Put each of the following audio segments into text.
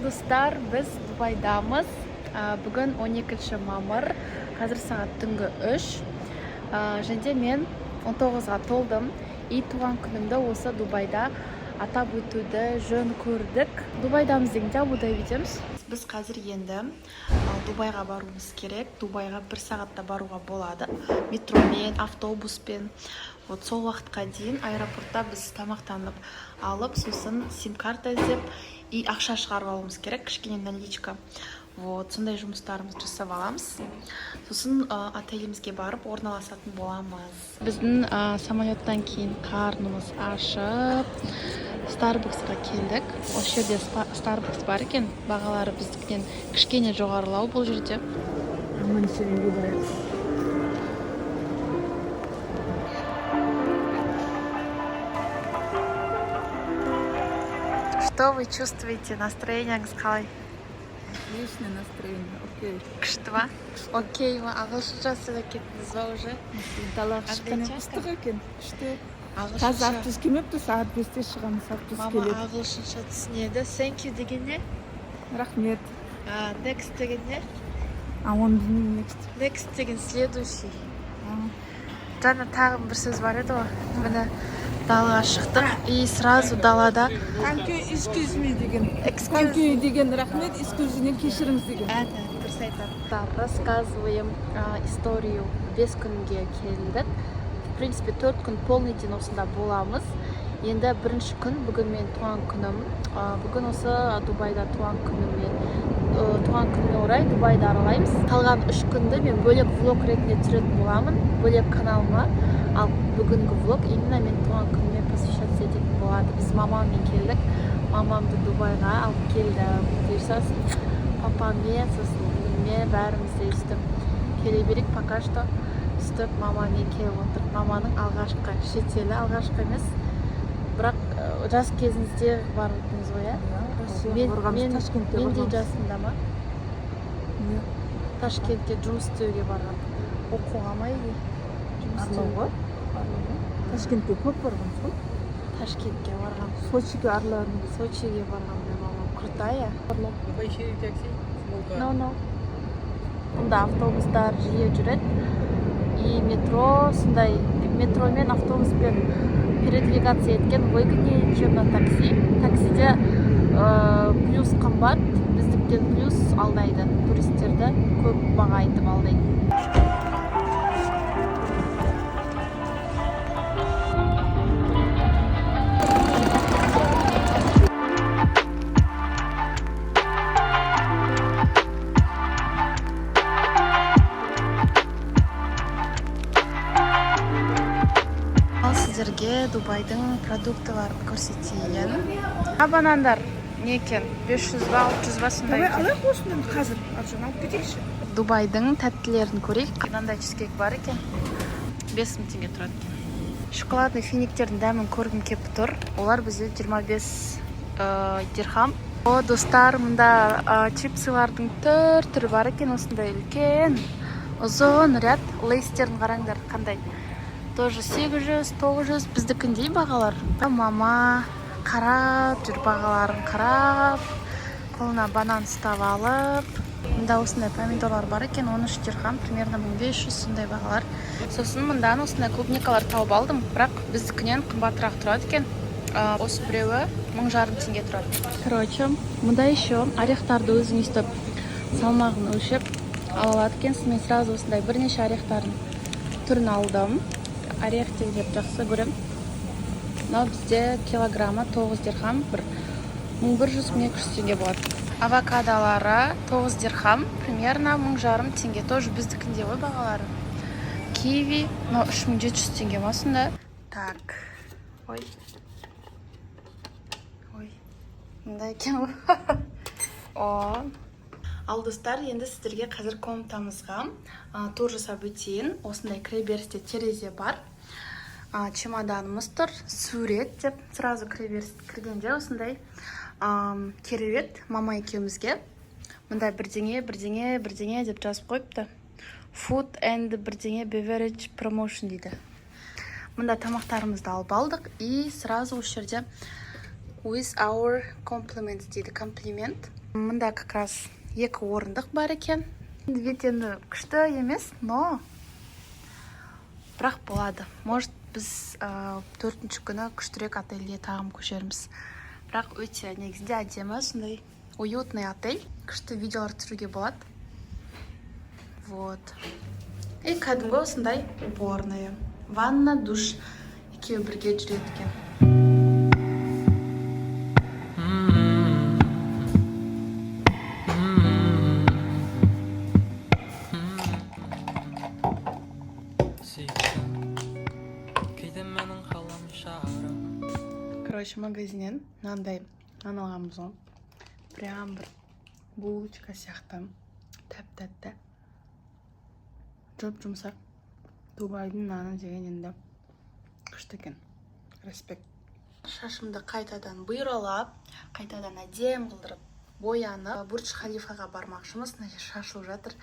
Достар, біз Дубайдамыз. Бүгін 12 мамыр, қазір сағат түнгі 3. Және де мен 19-ға толдым и туған күнімді осы Дубайда атап өтуді жөн көрдік. Дубайдамыз дегенде, Абу Дабидеміз. Біз қазір енді Дубайға баруымыз керек. Дубайға бір сағатта баруға болады метромен, автобуспен. Вот сол уақытқа дейін аэропортта біз тамақтанып алып, сосын сим карта іздеп и ақша шығарып алуымыз керек, кішкене наличка. Вот сондай жұмыстарымызды жасап аламыз, сосын отелімізге барып орналасатын боламыз. Біздің самолеттан кейін қарнымыз ашып, Старбаксқа келдік. Осы жерде Старбакс бар екен, бағалары біздікінен кішкене жоғарылау бұл жерде. Аман есен үйге барайық. Что вы чувствуете? Настроениеңіз қалай? Отличное настроение, окей. Күшті ма? Окей ма? Ағылшынша сөйлеп кеттіңіз ба уже? Далаға шыққан Англичанка? Ыстық екен, күшті. Қазір Ағылшынша. Автобус келмепті, сағат 5-те шығамыз, автобус Мама келеді. ағылшынша түсінеді. Thank you деген не? Рахмет. А, next деген не? А, оны білмеймін, next. Next деген следующий. Жаңа тағы бір сөз бар еді ғой. Міне, далаға шықтық и сразу далада. Thank you, excuse me деген. Excuse. Thank you деген рахмет, excuse me кешіріңіз деген. Әне, дұрыс айтады. Так, рассказываем историю. 5 күнге келдік. В принципе, 4 күн полный день осында боламыз. Енді бірінші күн, бүгін менің туған күнім. Бүгін осы Дубайда туған күніме, туған күніме орай Дубайды аралаймыз. Қалған 3 күнді мен бөлек влог ретінде түсіретін боламын, бөлек каналыма. Ал бүгінгі влог именно мен туған күніме посвящаться ететін болады. Біз мамаммен келдік. Мамамды Дубайға алып келдім. Бұйырса, папаммен, сосын ініммен, бәріміз де өйстіп келе берейік. Пока что өстіп мамамен келіп отыр. Маманың алғашқы шетелі, алғашқы емес, бірақ жас кезіңізде бардыңыз ғой, иә? Россияға барғанбыз, мен Ташкентке мендей барғанбыз. Жасында ма? Иә. Ташкентке жұмыс істеуге барған, оқуға ма или жұмыс істеуге? Аралауға. Ташкентке көп барғанбыз ғой. Ташкентке барған. Сочиге араладым. Сочиге барған. Моя мама крутая. No, no. Мұнда автобустар жиі жүреді и метро. Сондай метромен, автобуспен передвигаться еткен выгоднее, чем на такси. Таксиде плюс қымбат біздіктен, плюс алдайды туристерді, көп баға айтып алдайды. Ал сіздерге Дубайдың продуктыларын көрсетейін. А банандар не екен, 500 ба, 600 ба, сондай Давай екен. Алайық осыны қазір, Аржан, алып кетейікші. Дубайдың тәттілерін көрейік. Мынандай чизкейк бар екен, 5000 теңге тұрады екен. Шоколадный финиктердің дәмін көргім келіп тұр. Олар бізде 25 дирхам. О, достар, мында чипсылардың түр түрі бар екен. Осындай үлкен ұзын ряд. Лейстерін қараңдар қандай, тоже 800, 900, біздікіндей бағалар. Мама қарап жүр, бағаларын қарап, қолына банан ұстап алып. Мында осындай помидорлар бар екен, 13 дирхам, примерно 1500, сондай бағалар. Сосын мындан осындай клубникалар тауып алдым, бірақ біздікінен қымбатырақ тұрады екен. Осы біреуі 1500 теңге тұрады. Короче, мында еще орехтарды өзің өйстіп салмағын өлшеп ала алады екенсің. Мен сразу осындай бірнеше орехтардың түрін алдым. Орех деп жақсы көремін. Мынау бізде килограммы 9 дирхам, бір 1100, 1200 теңге болады. Авокадолары 9 дирхам, примерно 1500 теңге, тоже біздікіндей ғой бағалары. Киви мынау 3700 теңге ма сонда? Так, ой, ой, мындай екен ғой. О, ал достар, енді сіздерге қазір комнатамызға тур жасап өтейін. Осындай кіреберісте терезе бар, чемоданымыз тұр, сурет деп. Сразу кіреберіс кіргенде осындай кереует мама екеумізге. Мында бірдеңе, бірдеңе, бірдеңе деп жазып қойыпты, food and бірдеңе beverage promotion дейді. Мында тамақтарымызды алып алдық и сразу осы жерде with our compliments дейді, комплимент. Мында как раз екі орындық бар екен. Вид енді күшті емес, но бірақ болады. Может, біз төртінші күні күштірек отельге тағы көшерміз. Бірақ өте негізінде әдемі, сондай уютный отель. Күшті видеолар түсіруге болады. Вот. И кәдімгі осындай уборная. Ванна, душ екеуі бірге жүреді екен. Сүйіктім, кейде менің қалам шарым. Короче, магазиннен мынандай нан алғанбыз ғой. Прям бір булочка сияқты. Тәп тәтті. Жұп жұмсақ. Дубайдың наны деген енді күшті екен. Респект. Шашымды қайтадан бұйралап, қайтадан әдем қылдырып, боянып, Бурдж Халифаға бармақшымыз. Мына жер шашылып жатыр.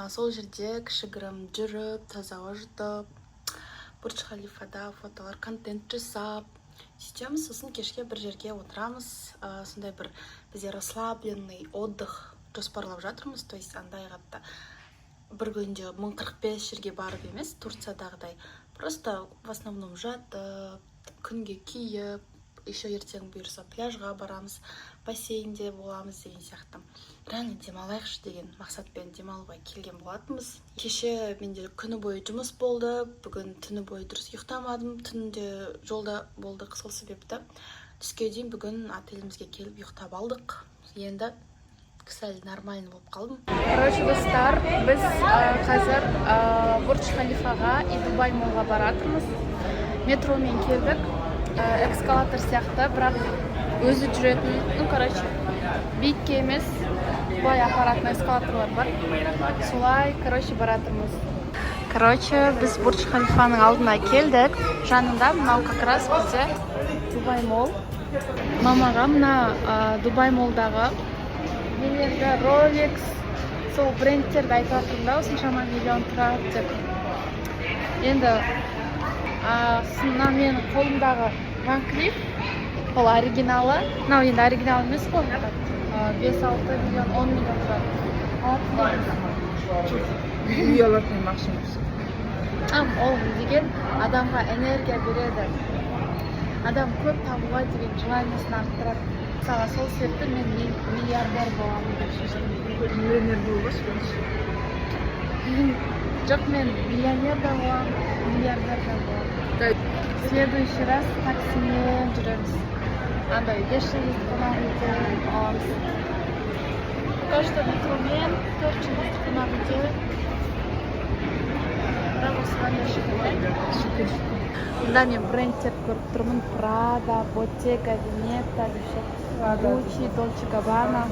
Сол жерде кішігірім жүріп, таза ауа жұтып, Бурдж Халифада фотолар, контент жасап сөйтеміз. Сосын кешке бір жерге отырамыз. Сондай бір бізде расслабленный отдых жоспарлап жатырмыз, то есть андай қатты бір күнде 1045 жерге барып емес, Турциядағыдай, просто в основном жатып, күнге күйіп, еще ертең бұйырса пляжға барамыз, бассейнде боламыз деген сияқты. Реально демалайықшы деген мақсатпен демалуға келген болатынбыз. Кеше менде күні бойы жұмыс болды, бүгін түні бойы дұрыс ұйықтамадым, түнде жолда болдық. Сол себепті түске дейін бүгін отелімізге келіп ұйықтап алдық. Енді сәл нормально болып қалдым. Короче, достар, біз қазір Бурдж Халифаға и Дубай Молға баратырмыз. Метромен келдік. Эскалатор сияқты, бірақ өзі жүретін, ну, короче, биікке емес, былай апаратын эскалаторлар бар. Солай, короче, баратырмыз. Короче, біз Бурдж Халифаның алдына келдік. Жанында мынау как раз бізде Дубай Мол. Мамаға мына Дубай Молдағы нелерді, Rolex, сол брендтерді айтып жатырмын да, осыншама миллион тұрады деп. Енді мына менің қолымдағы Ван Клиф, ол оригиналы. Мынау енді оригинал емес қой, 5-6 миллион, 10 миллион тұрады. Алатын ба едіңіз? Үй алатын ақшамыз. А, ол деген адамға энергия береді, адам көп табуға деген желаниесін арттырады. Мысалға, сол себепті мен миллиардер боламын деп шештім. Миллионер болғаш бірінші. Жоқ, мен миллионер да боламын, миллиардер да боламын. В следующий раз таксимен жүреміз, андай бес жұлдызды қонақ үйде аламыз. Пока что метромен, төрт жұлдызды қонақ үйде, бірақ осыған да шүкір. Шүкір. Мында мен брендтер көріп тұрмын: Прада, Боттега Венета деп ше, Гуччи, Дольче Габбана.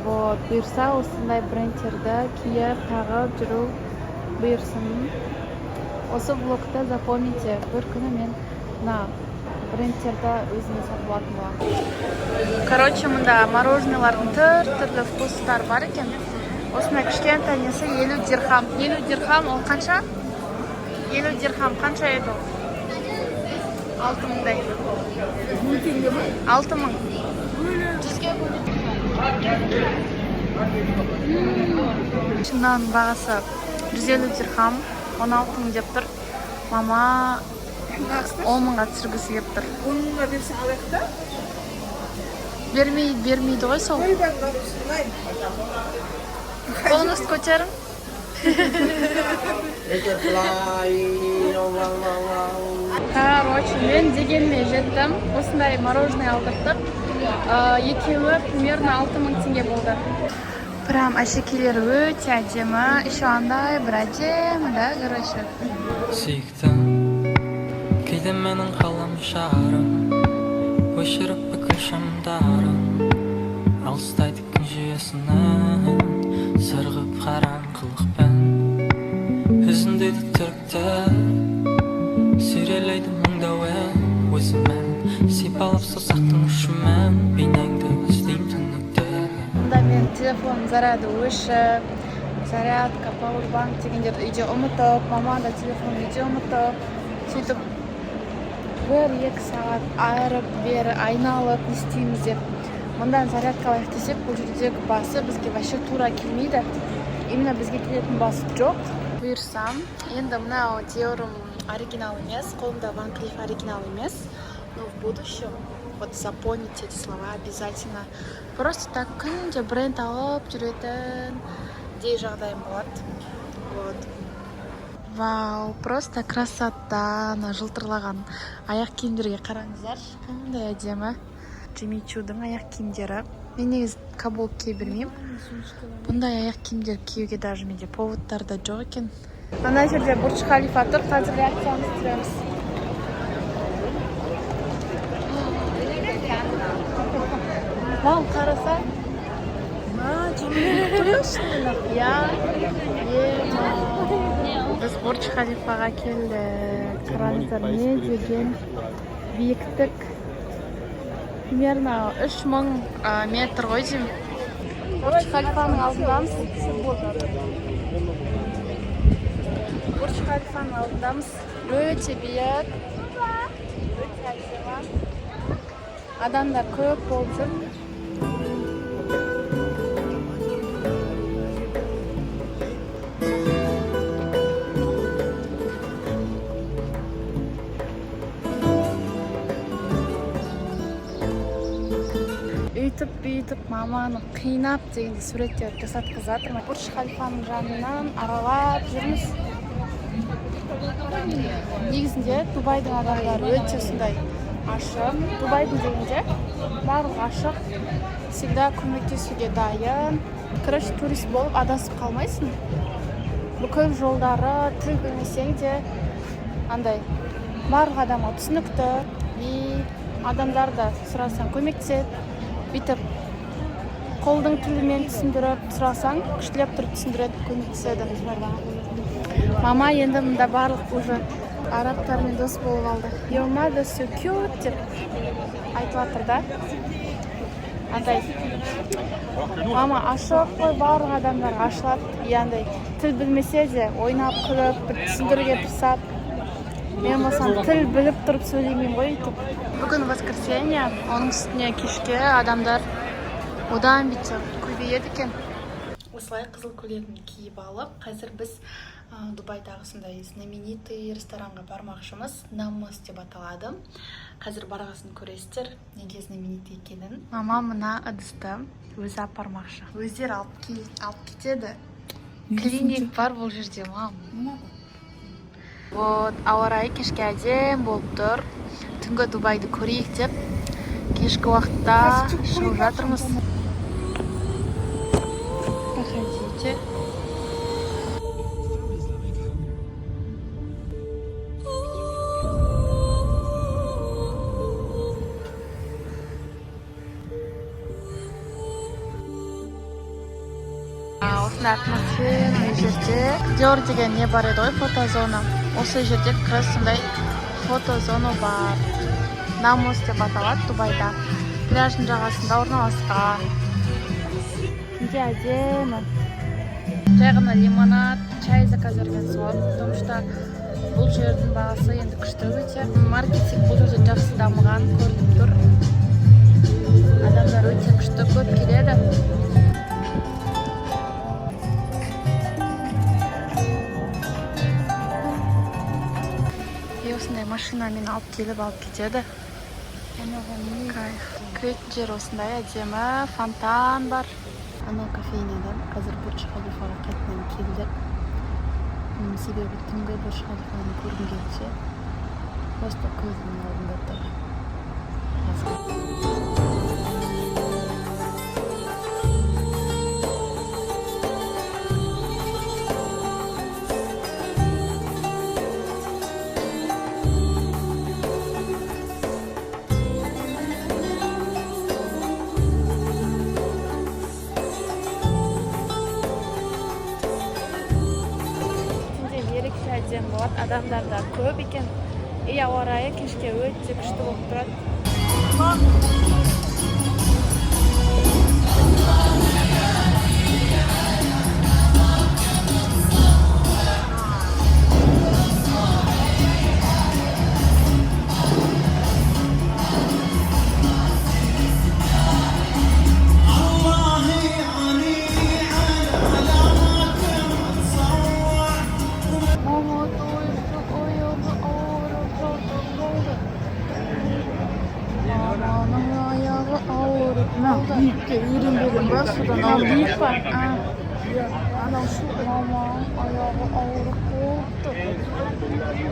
Вот, бұйырса, осындай брендтерді киіп, тағып жүру бұйырсын. Осы влогты запомните: бір күні мен мына брендтерді өзіме сатып алатын боламын. Короче, мында мороженыйлардың түр түрлі вкустары бар екен. Осындай кішкентай несі 50 дирхам. 50 дирхам ол қанша? 50 дирхам қанша еді? Ол 6 мыңдай. 1000 теңге ма? 6 мың. Жүзге мынаның бағасы 150 дирхам, 16 мың деп тұр. Мама 10 мыңға түсіргісі келіп тұр. 10 мыңға берсе, алайық та. Бермей, бермейді ғой сол. Қой, мынау. Қолыңызды көтерің. Butterfly, oh, wow, wow, wow. Короче, мен дегенме жеттім. Осындай мороженое алдырттық. Екеуі примерно 6 мың теңге болды. Прям әшекейлері өте әдемі, еще андай бір әдемі да, короче. Сүйіктім, кейде менің қалам шарым, өшіріп бүкіл шамдарын, алыстайды күн жүйесінен, сырғып қараңғылықпен, үзіндейді түрікті, сүйрелейді мұңды әуен, өзімен сипалап саусақтың ұшымен, бейнеңді іздеймін түнекте. Мында менің телефон заряды өшіп, зарядка, пауэрбанк дегендерді үйде ұмытып, мама да телефонын үйде ұмытып, сөйтіп 1-2 сағат ары бері айналып, не істейміз деп. Мындан зарядка алайық десек, бұл жердегі басы бізге вообще тура келмейді. Именно бізге келетін басы жоқ. Бұйырсам, енді мынау Диорым оригинал емес, қолымда Ван Клиф оригинал емес, но в будущем, вот запомните эти слова обязательно, просто так күнде бренд алып жүретін дей жағдайым болады. Вот, вау, просто красота! Ана жылтырлаған аяқ киімдерге қараңыздаршы, қандай әдемі! Джимми Чудың аяқ киімдері. Мен негізі каблук кие бермеймін. Бұндай аяқ киімдер киюге даже менде поводтар да жоқ екен. Ана жерде Бурдж Халифа тұр, қазір реакциямызды түсіреміз. Мам, қарасаң. Иә. Біз Бурдж Халифаға келдік. Қараңыздар, не деген биіктік! Примерно 3000 метр ғой деймін. Бурдж Халифаның алдындамыз. Бурдж Халифаның алдындамыз. Өте биік, өте әдемі. Адамдар көп болып жүр. Өйтіп бүйтіп маманы қинап дегенде суреттер жасатқызып жатыр. Бурдж Халифаның жанынан аралап жүрміз. Негізінде Дубайдың адамдары өте сондай ашық. Дубайдың дегенде барлығы ашық, всегда көмектесуге дайын. Короче, турист болып адасып қалмайсың. Бүкіл жолдары, тіл білмесең де, андай барлық адамға түсінікті. И адамдар да сұрасаң, көмектеседі. Бүйтіп қолдың тілімен түсіндіріп сұрасаң, күштілеп тұрып түсіндіреді, көмектеседі. Мама енді мында барлық уже арабтармен дос болып алды. «Your mother so cute» деп айтып жатыр да. Андай мама ашық қой, барлық адамдарға ашылады. И андай тіл білмесе де, ойнап күліп бір түсіндіруге тырысады. Мен болсам тіл біліп тұрып сөйлемеймін ғой өйтіп. Бүгін воскресенье, оның үстіне кешке адамдар одан бүйтсе көбейеді екен. Осылай қызыл көйлегімді киіп алып, қазір біз Дубайдағы сондай знаменитый ресторанға бармақшымыз. Намыс деп аталады. Қазір барғасын көресіздер, неге знаменитый екенін. Мама мына ыдысты өзі апармақшы. Өздері алып, кел, алып кетеді. Клиник бар бұл жерде, мам. Вот, ауа райы кешке әдемі болып тұр. Түнгі Дубайды көрейік деп кешкі уақытта шығып жатырмыз. Проходите. Осындай атмосферный жерде Диор деген не бар еді ғой, фотозона. Осы жерде как раз сондай фотозона бар. Намус деп аталады. Дубайда пляждың жағасында орналасқан. Түнде әдемі. Жай ғана лимонад, чай заказ берген соң, потому что бұл жердің бағасы енді күшті өте. Маркетинг бұл жерде жақсы дамыған көрініп тұр. Адамдар өте күшті көп келеді. И осындай машинамен алып келіп, алып кетеді. Кайф! Кіретін жер осындай әдемі, фонтан бар. Анау кофейнядан қазір Бурдж Халифаға қайтадан келдік. Себебі түнгі Бурдж Халифаны көргім келді ше. Просто көзімнің алдында тұр. Қазір. Түнде ерекше әдемі болады, адамдар да көп екен. И ауа райы кешке өте күшті болып тұрады. Содан Мынау алдым. Биік па? А. Иә, анау су. Мамам аяғы ауырып қалыпты.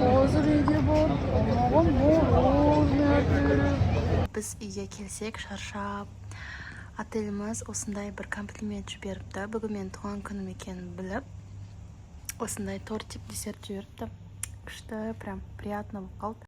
Қазір үйге барып, маған мороженое әперіп. Біз үйге келсек, шаршап, отеліміз осындай бір комплимент жіберіпті. Бүгін менің туған күнім екенін біліп, осындай тортик, десерт жіберіпті. Күшті, прям приятно болып қалды.